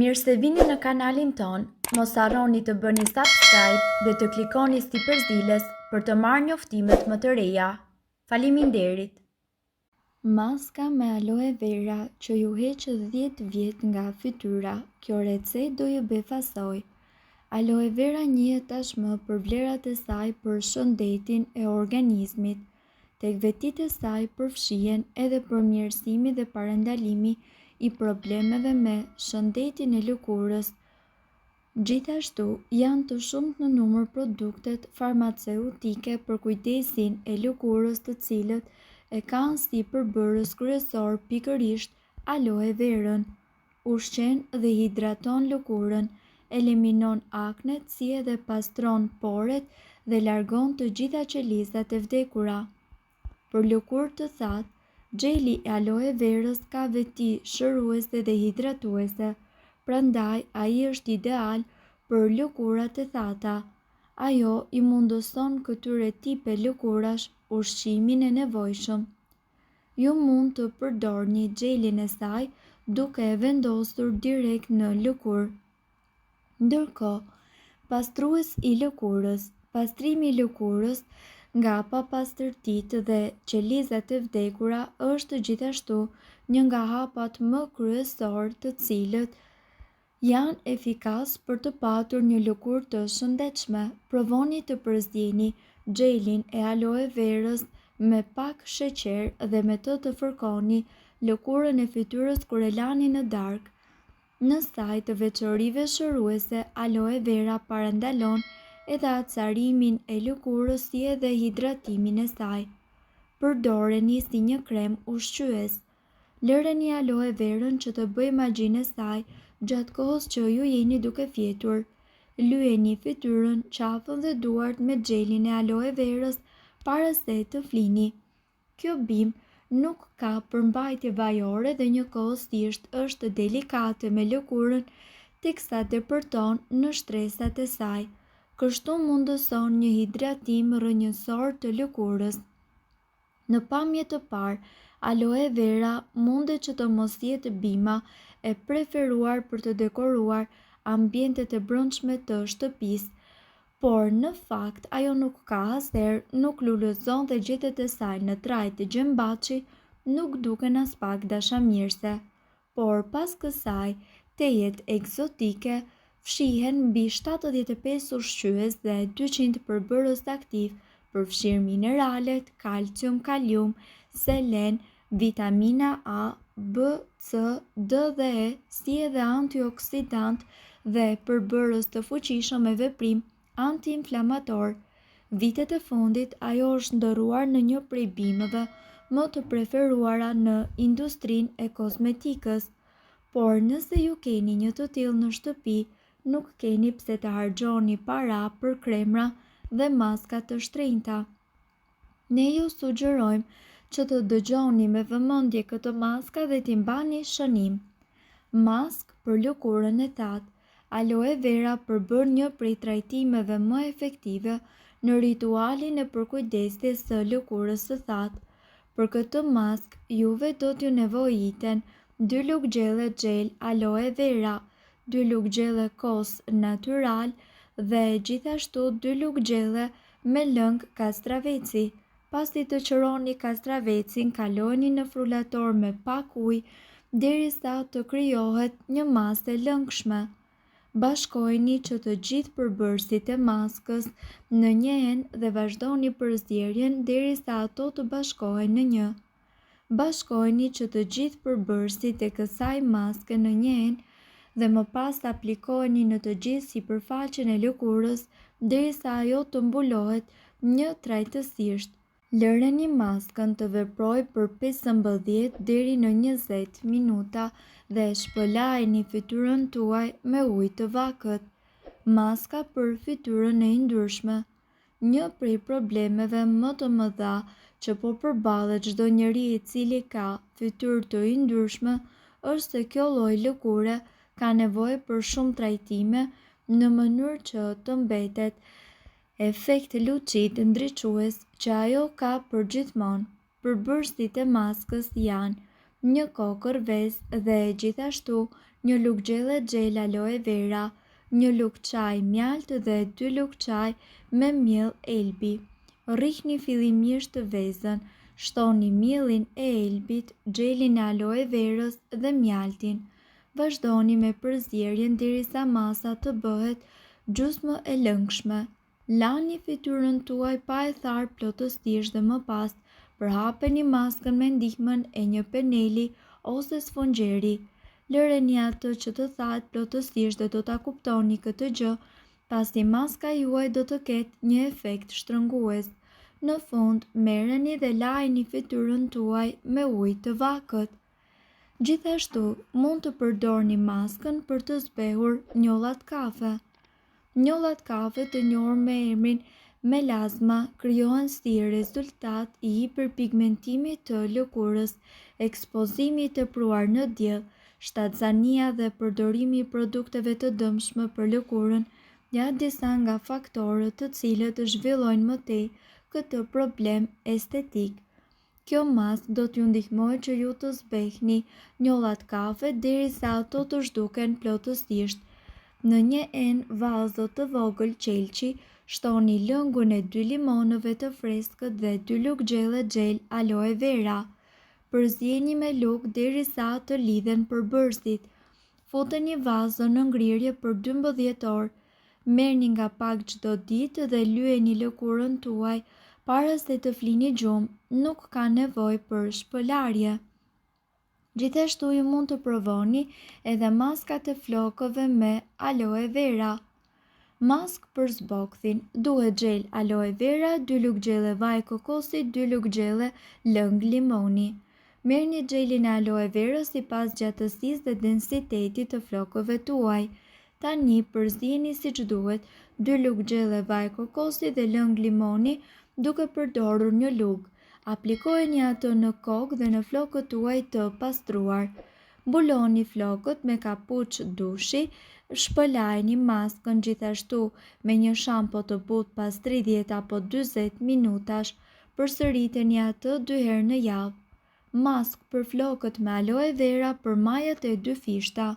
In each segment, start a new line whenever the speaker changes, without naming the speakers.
Mirë se vini në kanalin tonë, mos harroni të bëni subscribe dhe të klikoni sipër ziles për të marrë njoftimet më të reja. Faleminderit! Maska me aloe vera që ju heq 10 vjet nga fytyra, kjo recetë do ju befasojë. Aloe vera njihet tashmë për vlerat e saj për shëndetin e organizmit. Tek vetitë e saj përfshihen edhe përmirësimi dhe parandalimi i problemeve me shëndetin e lëkurës. Gjithashtu, janë të shumtë në numër produktet farmaceutike për kujdesin e lëkurës të cilët e kanë si përbërës kryesor pikërisht aloe verën. Ushqen dhe hidraton lëkurën, eliminon aknet si edhe pastron poret dhe largon të gjitha qelizat e vdekura. Për lëkurë të thatë, xheli i aloe verës ka veti shëruese dhe hidratuese, prandaj ai është ideal për lëkurat e thata. Ajo i mundëson këtyre tipe lëkurash ushqimin e nevojshëm. Ju mund të përdorni xhelin e saj duke e vendosur direkt në lëkurë. Ndërkohë, pastrues i lëkurës, pastrimi i lëkurës nga papastërtitë dhe qelizat e vdekura është gjithashtu një nga hapat më kryesorë të cilët Janë efikas për të patur një lëkurë të shëndetshme. Provoni të përzieni xhelin e aloe verës me pak sheqer dhe me të të fërkoni lëkurën e fytyrës kur e lani në darkë. Në sajë të veçorive shëruese, aloe vera parandalon edhe acarimin e lëkurës si edhe hidratimin e saj. Përdoreni si një krem ushqyes. Lëreni aloe verën që të bëjë magjinë e saj gjatë kohës që ju jeni duke fjetur. Lyeni fytyrën, qafën dhe duart me xhelin e aloe verës para se të flini. Kjo bimë nuk ka përmbajtje vajore dhe njëkohësisht është delikate me lëkurën teksa depërton në shtresat e saj. Kështu mundëson një hidratim rrënjësor të lëkurës. Në pamje të parë, aloe vera mundet që të mos jetë bima e preferuar për të dekoruar ambientet e brendshme të shtëpisë, por në fakt ajo nuk ka as erë, nuk lulëzon dhe gjethet e saj në trajtë gjembaçi nuk duken aspak dashamirëse. Por pas kësaj tejet ekzotike fshihen mbi 75 ushqyes dhe 200 përbërës aktivë, përfshirë mineralet, kalcium, kalium, selen, vitamina A, B, C, D dhe E, si edhe antioksidantë dhe përbërës të fuqishëm me veprim antiinflamator. Vitet e fundit ajo është shndërruar në një prej bimëve më të preferuara në industrinë e kozmetikës. Por nëse ju keni një të tillë në shtëpi, nuk keni pse të harxhoni para për kremra dhe maska të shtrenjta. Ne ju sugjerojmë që të dëgjoni me vëmendje këto maska dhe t'i mbani shënim. Maskë për lëkurën e thatë. Aloe vera përbën një prej trajtimeve më efektive në ritualin e përkujdesjes së lëkurës së thatë. Për këtë maskë, juve do t'ju nevojiten dy lugë gjelle xhel aloe vera, dy lugë gjelle kos natyral dhe gjithashtu dy lugë gjelle me lëng kastraveci. Pasi të qëroni kastravecin, kalojeni në frulator me pak ujë derisa të krijohet një masë e lëngshme. Bashkojini që të gjithë përbërësit e maskës në një enë dhe vazhdoni përzierjen derisa ato të bashkohen në një. Bashkojini që të gjithë përbërësit e kësaj maske në një enë dhe më pas aplikojeni në të gjithë sipërfaqen e lëkurës derisa ajo të mbulohet njëtrajtësisht. Lëreni maskën të veprojë për 15 deri në 20 minuta dhe shpëlajeni fytyrën tuaj me ujë të vakët. Maska për fytyrën e yndyrshme. Një prej problemeve më të mëdha që po përballet çdo njeri i cili ka fytyrë të yndyrshme është se kjo lloj lëkure ka nevojë për shumë trajtime në mënyrë që të mbetet efekt lucid ndriçues që ajo ka përgjithmonë. Përbërësit e maskës janë një kokërr vezë dhe gjithashtu Një lugë gjelle xhel aloe vera, një lugë çaji mjaltë dhe dy lugë çaji me miell elbi. Rrihni fillimisht vezën, shtoni miellin e elbit, xhelin e aloe verës dhe mjaltin. Vazhdoni me përzierjen derisa masa të bëhet gjysmë e lëngshme. Lani fytyrën tuaj pa e tharë plotësisht dhe më pas përhapeni maskën me ndihmën e një peneli ose sfungjeri. Lëreni atë që të thahet plotësisht dhe do ta kuptoni këtë gjë pasi maska juaj do të ketë një efekt shtrëngues. Në fund, merreni dhe lajeni fytyrën tuaj me ujë të vakët. Gjithashtu, mund të përdorni maskën për të zbehur njollat kafe. Njollat kafe të njohur me emrin melazma krijohen si rezultat i hiperpigmentimit të lëkurës, ekspozimi i tepruar në diell, shtatzania dhe përdorimi i produkteve të dëmshme për lëkurën janë disa nga faktorët të cilët zhvillojnë më tej këtë problem estetik. Kjo maskë do t'ju ndihmojë që ju të zbehni njollat kafe derisa ato të zhduken plotësisht. Në një enë vazo të vogël qelqi, shtoni lëngun e dy limonëve të freskët dhe dy lugë gjelle xhel aloe vera. Përzieni me lugë derisa të lidhen përbërësit. Futeni vazon në ngrirje për 12 orë. Merrni nga pak çdo ditë dhe lyeni lëkurën tuaj para se të flini gjumë, nuk ka nevojë për shpëlarje. Gjithashtu ju mund të provoni edhe maskat e flokëve me aloe vera. Maskë për zbokthin, duhet xhel aloe vera, 2 lugë gjelle vaj kokosi, 2 lugë gjelle lëng limoni. Merrni xhelin e aloe verës sipas gjatësisë dhe densitetit të flokëve tuaj. Tani përzieni siç duhet dy lugë gjelle vaj kokosi dhe lëng limoni duke përdorur një lugë. Aplikojeni atë në kokë dhe në flokët tuaj të pastruar. Mbuloni flokët me kapuç dushi, shpëlajeni maskën gjithashtu me një shampo të butë pas 30 apo 40 minutash. Përsëriteni atë dy herë në javë. Maskë për flokët me aloe vera për majat e dyfishta.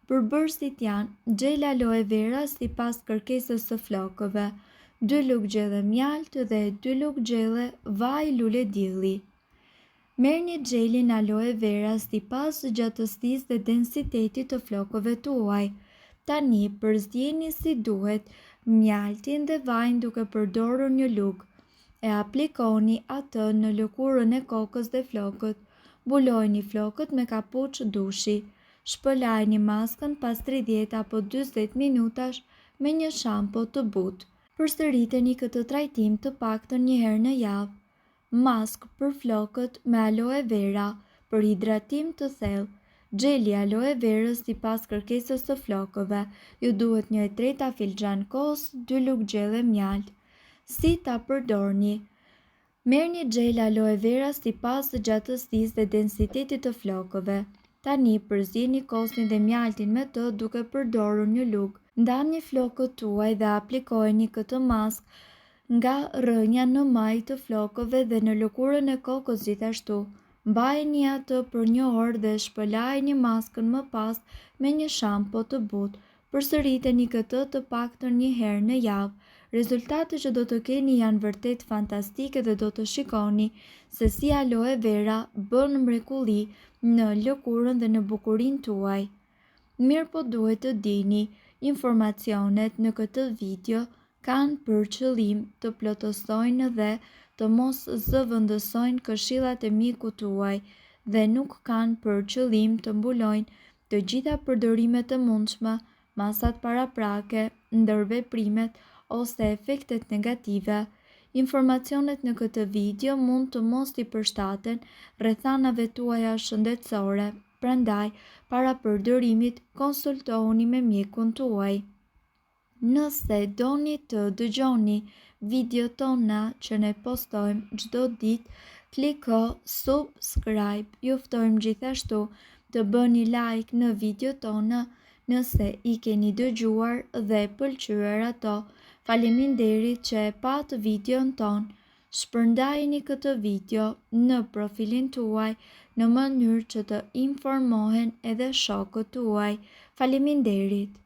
Përbërësit janë, xhel aloe vera sipas kërkesës së flokëve, dy lugë gjelle mjaltë dhe dy lugë gjelle vaj luledielli. Merrni xhelin aloe vera sipas gjatësisë dhe densitetit të flokëve tuaj. Tani përzieni si duhet mjaltin dhe vajin duke përdorur një lugë. E aplikoni atë në lëkurën e kokës dhe flokët. Mbulojini flokët me kapuç dushi. Shpëlajeni maskën pas 30 apo 40 minutash me një shampo të butë. Përsëriteni këtë trajtim të paktën një herë në javë. Maskë për flokët me aloe vera për hidratim të thellë. Xheli aloe verës sipas kërkesës së flokëve. Ju duhet 1/3 filxhan kos, 2 lugë gjelle mjaltë. Si ta përdorni? Merrni xhel aloe vera sipas gjatësisë dhe densitetit të flokëve. Tani përzieni kosin dhe mjaltin me të duke përdorur një lugë. Ndani flokët tuaj dhe aplikojeni këtë maskë nga rrënja në majë të flokëve dhe në lëkurën e kokës gjithashtu. Mbajeni atë për një orë dhe shpëlajeni maskën më pas me një shampo të butë. Përsëriteni këtë të paktën një herë në javë. Rezultatet që do të keni janë vërtet fantastike dhe do të shikoni se si aloe vera bën mrekulli në lëkurën dhe në bukurinë tuaj. Mirëpo duhet të dini, informacionet në këtë video kanë për qëllim të plotësojnë dhe të mos zëvendësojnë këshillat e mjekut tuaj dhe nuk kanë për qëllim të mbulojnë të gjitha përdorimet e mundshme, masat paraprake, ndërveprimet ose efektet negative. Informacionet në këtë video mund të mos i përshtaten rrethanave tuaja shëndetësore, prandaj para përdorimit konsultohuni me mjekun tuaj. Nëse doni të dëgjoni videot tona që ne postojmë çdo ditë, kliko subscribe. Ju ftojmë gjithashtu të bëni like në videot tona nëse i keni dëgjuar dhe pëlqyer ato. Faleminderit që e patë videon tonë. Shpërndajeni këtë video në profilin tuaj në mënyrë që të informohen edhe shokët tuaj. Faleminderit!